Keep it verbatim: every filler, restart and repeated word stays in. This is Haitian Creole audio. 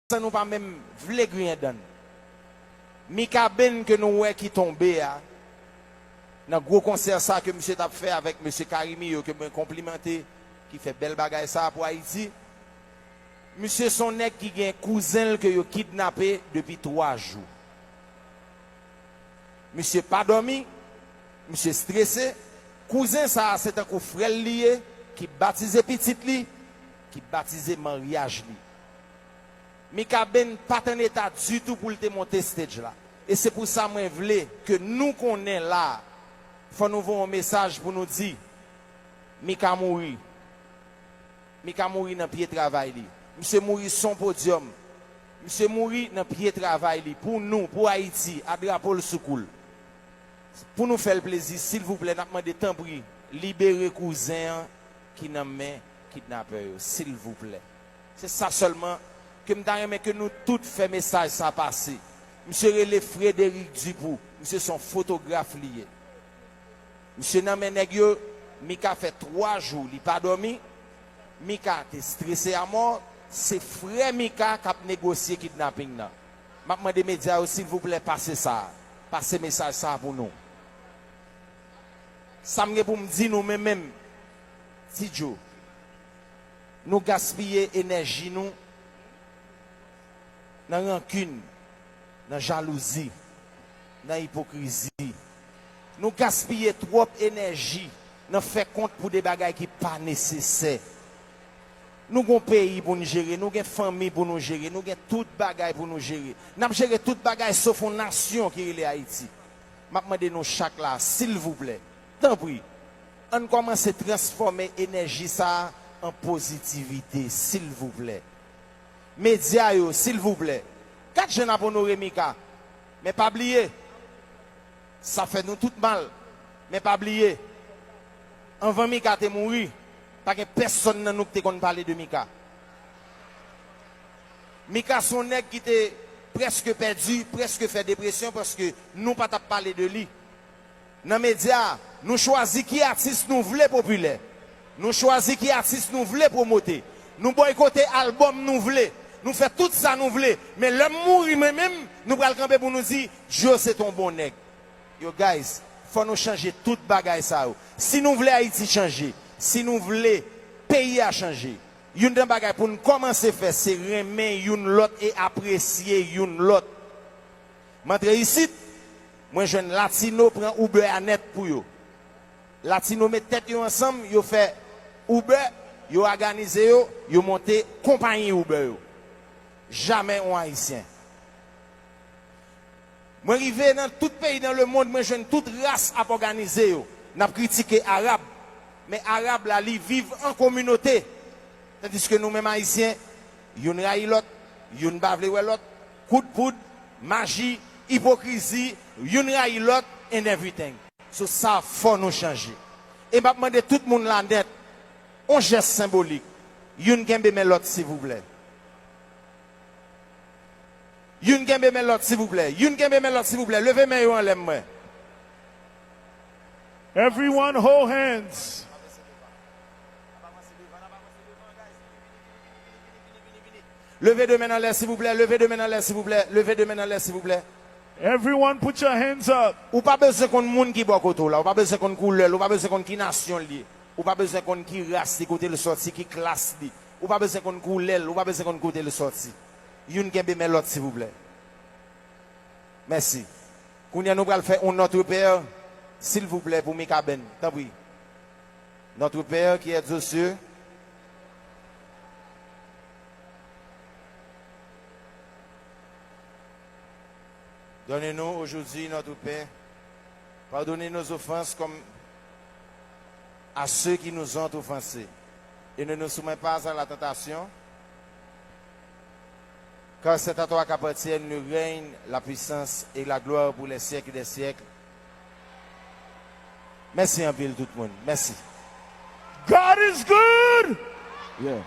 san nou pa menm vle griyen dan n. Mika Benn ke nou wè ki tonbe a, nan gwo konsè sa ke misye t ap fè avèk mesye Carimi yo, ke mwen konplimante, ki fè bèl bagay sa pou Ayiti. Misye se yon nèg ki gen kouzen l ke yo kidnape depi twa jou. Misye pa dòmi, misye strese. Kouzen sa a se tankou frè l li ye, ki batize pitit li, ki batize maryaj li. Mika Benn pa t an eta ditou pou l te monte stage la. E se pou sa mwen vle ke nou konnen la, fò nou voye yon mesaj pou nou di, Mika mouri. Mika mouri nan pye travay li. Misye mouri sou yon podyòm. Misye mouri nan pye travay li. Pou nou, pou Ayiti, a drapo l sou kou l. Pou nou fè l plezi, silvouplè, n ap mande tanpri, libere kouzen an ki nan men kidnapè yo, silvouplè. Se sa sèlman ke m ta renmen ke nou tout fè mesaj sa pase. Misye rele Frédéric Dupoux. Misye se yon fotograf li ye. Misye nan men nèg yo, Mika fè twa jou li pa dòmi. Mika te strese a mò. Se frè Mika k ap negosye kidnaping nan. M ap mande medya yo, silvouplè, pase sa. Pase mesaj sa pou nou. Sa m gen pou m di nou, men menm, Ti Djo, nou gaspiye enèji nou nan rankin, nan jalouzi, nan ipokrizi. Nou gaspiye twòp enèji nan fè kont pou de bagay ki pa nesesè. Nou gon peyi pou n jere, nou gen fanmi pou nou jere, nou gen tout bagay pou nou jere. N ap jere tout bagay sof yon nasyon ki rele Ayiti. M ap mande nou chak la, silvouplè, tanpri, ann kòmanse transfòme enèji sa a an pozitivite, silvouplè. Medya yo, silvouplè, gad jan n ap onore Mika. Men pa bliye, sa fè nou tout mal. Men pa bliye, anvan Mika te mouri, pa gen pèsonn nan nou ki te konn pale de Mika. Mika se yon nèg ki te prèske pèdi, prèske fè depresyon, paske nou pa t ap pale de li. Nan medya, nou chwazi ki atis nou vle popilè. Nou chwazi ki atis nou vle pwomote. Nou bòykote albòm nou vle. Nou fè tout sa nou vle. Men lè m mouri mwen menm, nou pral kanpe pou nou di, Djo se t on bon nèg. Yo, guys, fò nou chanje tout bagay sa yo. Si nou vle Ayiti chanje, si nou vle peyi a chanje, youn nan bagay pou n kòmanse fè, se renmen youn lòt e apresye youn lòt. M antre isit, mwen jwenn Latino pran Uber a nèt pou yo. Latino met tèt yo ansanm, yo fè Uber, yo òganize yo, yo monte konpayi Uber yo. Jamè yon Ayisyen. Mwen rive nan tout peyi dans le monde, mwen jwenn tout ras ap òganize yo. N ap kritike Arab, men Arab la, li viv an kominote. Tandiske nou menm Ayisyen, youn rayi lòt, youn pa vle wè lòt, kout poud, maji, ipokrizi, youn rayi lòt, and everything. So sa, fò nou chanje. E m ap mande tout moun la nèt, on jès senbolik. Youn kenbe men lòt, silvouplè. Youn kenbe men lòt, silvouplè. Youn kenbe men lòt, silvouplè. Leve men yo anlè m wè. Everyone hold hands. Leve de men anlè, silvouplè. Leve de men anlè, silvouplè. Leve de men anlè, silvouplè. Everyone put your hands up. Ou pa bezwen konn moun ki bò kote w la. Ou pa bezwen konn koulè l. Ou pa bezwen konn ki nasyon l ye. Ou pa bezwen konn ki ras li, kote l sòti, ki klas li. Ou pa bezwen konn koulè l. Ou pa bezwen konn kote l sòti. Youn kenbe men lòt, silvouplè. Mèsi. Kounye a, nou pral fè yon Notre Père, silvouplè, pou Mika Benn. Tanpri. Notre Père qui es aux cieux, donne-nous aujourd'hui notre pain. Pardonne nos offenses comme à ceux qui nous ont offensés. Et ne nous soumets pas à la tentation, car c'est à toi qu'appartiennent le règne, la puissance et la gloire pour les siècles des siècles. Mèsi anpil tout moun. Mèsi. God is good. Yeah.